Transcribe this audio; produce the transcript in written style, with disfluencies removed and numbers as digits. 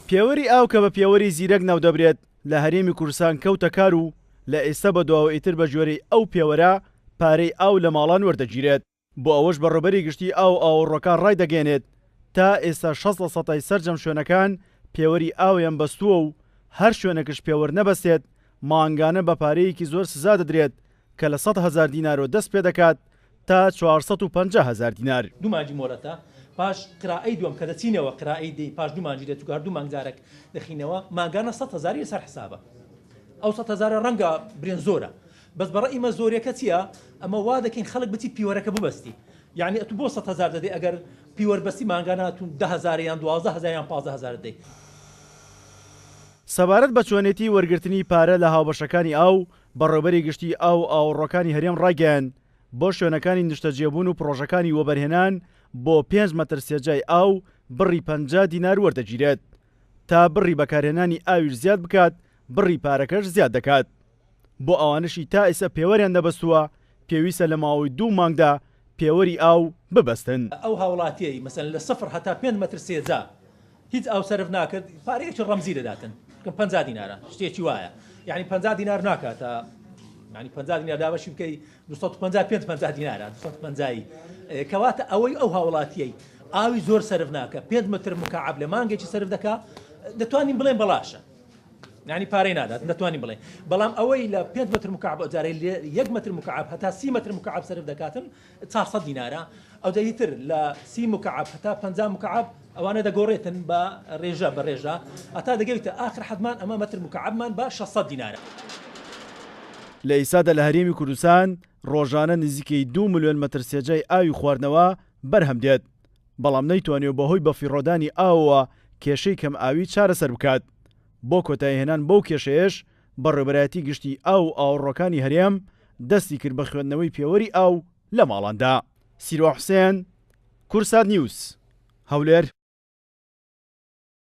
پێوەری ئاو کە بە پێوەری زیرەک ناودەبرێت لە هەرێمی کوردستان کەوتە کار و لە ئێستا بەدواوە ئیتر بەگوێرەی ئەو پێوەرە پارەی ئاو لە ماڵان وەردەگیرێت. بۆ ئەوەش بەڕێوبەری گشتی ئاو و ئاوەڕۆکان ڕایدەگەیەنێت، تا ئێستا 60 لە سەتای سەرجەم شوێنەکان پێوەری ئاویان بەستووە و هەر شوێنێکش پێوەر نەبەستێت مانگانە بە پارەیەکی زۆر سزا دەدرێت کە لە 100 هەزار دینارەوە دەست پێدەکات تا 450 هەزار دینار. دوو مانگی مۆلەتە پاش قرائەی دووەم کە دەچینەوە قرائەی دەی پاش دوو مانگی دێت چونکە هەر دوو مانگ جارێک دەخینەوە مانگانە سەد هەزاری لەسەر حسابە ئەو سەد هەزارە ڕەنگە برێن زۆرە بەس بەڕەئی مە زۆریەکە چیە ئەمە وا دەکەین خەڵک بچی پیوەرەکە ببەستی یانی ئەتو بۆ 100 هەزار دەدەی ئەگەر پیوەر بەستی مانگانە ئەتو 10 هەزار یان 12 هەزار یان 15 هەزار دەدەی. سەبارەت بە چۆنێتی وەرگرتنی پارە لە هاوبەشەکانی ئاو، بەڕێوبەری گشتی ئاو و ئاوەڕۆکانی هەرێم ڕایگەیاند، بۆ شوێنەکانی نیشتەجێبوون و پڕۆژەکانی وەبەرهێنان بۆ پێنج مەتر سێجای ئاو بڕی 50 دینار وەردەگیرێت. تا بڕی بەکارهێنانی ئاویش زیاد بکات بڕی پارەکەش زیاد دەکات. بۆ ئەوانەشی تا ئێستا پێوەریان نەبەستووە، پێویستە لە ماوەی دوو مانگدا پێوەری ئاو ببەستن. ئەو هاوڵاتیەی مەسەلەن لە سفر هەتا پێنج مەتر سێجا هیچ ئاو سەرف ناکرد پارەیەکی ڕەمزی دەداتن کە 50 دینارە شتێکی وایە یعنی 50 دینار ناکاتە یعنی 50 دینار دابەشی بکەی 255 50 دینارە 250 کەواتە ئەوەی ئەو هاوڵاتیەی ئاوی زۆر سەرف ناکە 5 متر مکعب لە مانگێکی سەرف دەکا دەتوانین بڵێن بەڵاشە یانی پارەی نادات دەتوانین بڵێ بەڵام ئەوەی لە 5 متر مکعب ئەجارەی لێ یەک متر مکعب هەتا سی متر مکعب سەرف دەکاتن 400 دینارە ئەو جا تر لە سی مکعب هەتا 50 مکعب ئەوانە دەگۆڕێتن بە ڕێژە بە ڕێژە هەتا دەگەیتە ئاخر حەدمان ئەمە متر مکعبمان بە 600 دینارە. لە ئیستادا لە هەرێمی کوردستان ڕۆژانە نزیکەی دوو ملیۆن مەتر سێجای ئاوی خواردنەوە بەرهەم دێت، بەڵام نەیتوانیوە بەهۆی بەفیڕۆدانی ئاوەوە کێشەی کەمئاوی چارەسەر بکات. بۆ کۆتاییهێنان بەو کێشەیەش بەڕێوەبەرایەتی گشتی ئاو و ئاوەڕۆکانی هەرێم دەستی کرد بە خوێندنەوەی پێوەری ئاو لە ماڵاندا. سیروان حوسێن، کوردسات نیوز، هەولێر.